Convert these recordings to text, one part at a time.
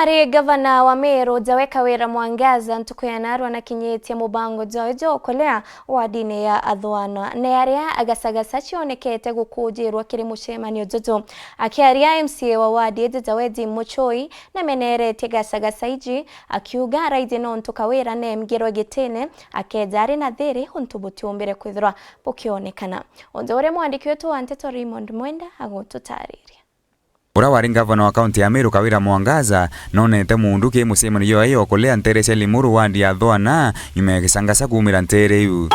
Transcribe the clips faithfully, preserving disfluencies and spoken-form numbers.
Ari gavana wa Meru, Jawe Kawira Mwangaza, ntuku ya narua nakinyitie mubango jwawe jwa ukolea wardini ya Athwana, na aria agasagasa cionekete gukujirwa kiri mucemanio juju. Akiaria, M C A wa ward iji Jawe Jim Muchoi nameneretie gasagasa iji, akiuga araiji nontu Kawira nemgirwe gitine, akeja ari na thiri untu butiumbire kwithirwa bukionekana. Untu uria mwandiki wetu wa nteto Raymond Mwenda agututariria. Uria wari ngavana wa kaunti ya Meru, Kawira Mwangaza, nonete muundu ki mucemanio jwawe jwa ukolea nteere cia Limuru ward ya Athwana, nyuma ya gisangasa kuumira nteere iu.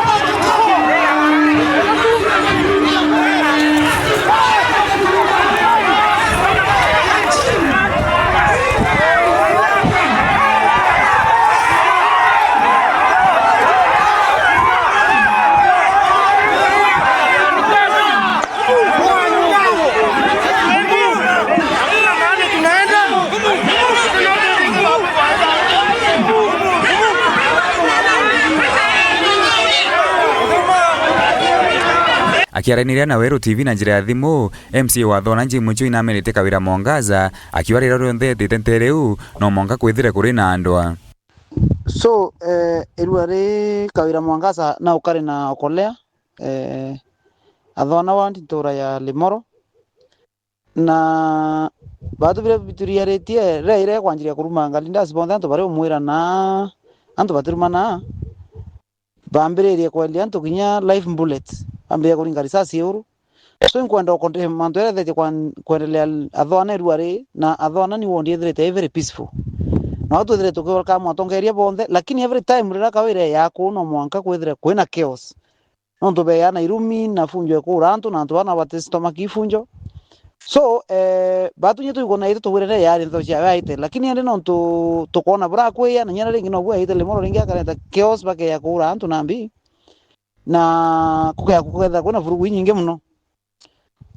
Akiaraniria na Weru T V na njira ya thimu, M C A wa Athwana Jim Muchoi namenetie Kawira Mwangaza, akiuga riria rionthe etite nteere iu, no mwanka kwithire kuri na ndwa. So, eh, irua ri Kawira Mwangaza na ukari na ukolea, eh, Athwana ward ntura ya Limuru. Na baatu biria bituriaritie, riria iria kwanjiria kuruma ngali, ndasi bonthe antu bari umwira na antu batirumana, bambiririe kwendia antu kinya live bullets, bambiririe kuringa risasi iuru. So, inkwenda ukonde-, mantu jaria jethetie kwan-, kwendelea Athwana irua ri, na Athwana ni ward ithirite i very peaceful. Na twithire tukioreka mwatongeria bonthe, lakini every time riria Kawira eyaa kuu, no mwanka kwithire kwina chaos. Nontu beeaa na irumi na funjo ikuura antu, na antu bana bati stomach ifunjo. So, eh, baatu nye tuigua na itu tugwire ne yaari nteto ciawe aite, lakini indi nontu tukoona burakwia, na nyana ringi nobu aite Limuru ringi akareta chaos, bakeeja kuura antu na mbi, na kukea kukethira kwina vurugu inyingi mono.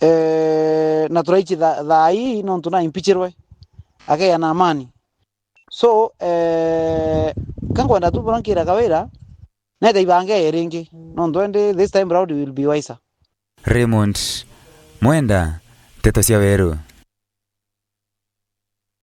Eh, na turaichi tha-, thaa ii nontu na impichirwe, akeeja na amani. So, eh, ka nkwenda tu bura nkira Kawira, neta ibange ringi, nontu indi this time round we will be wiser. Raymond Mwenda, Nteto cia Weru.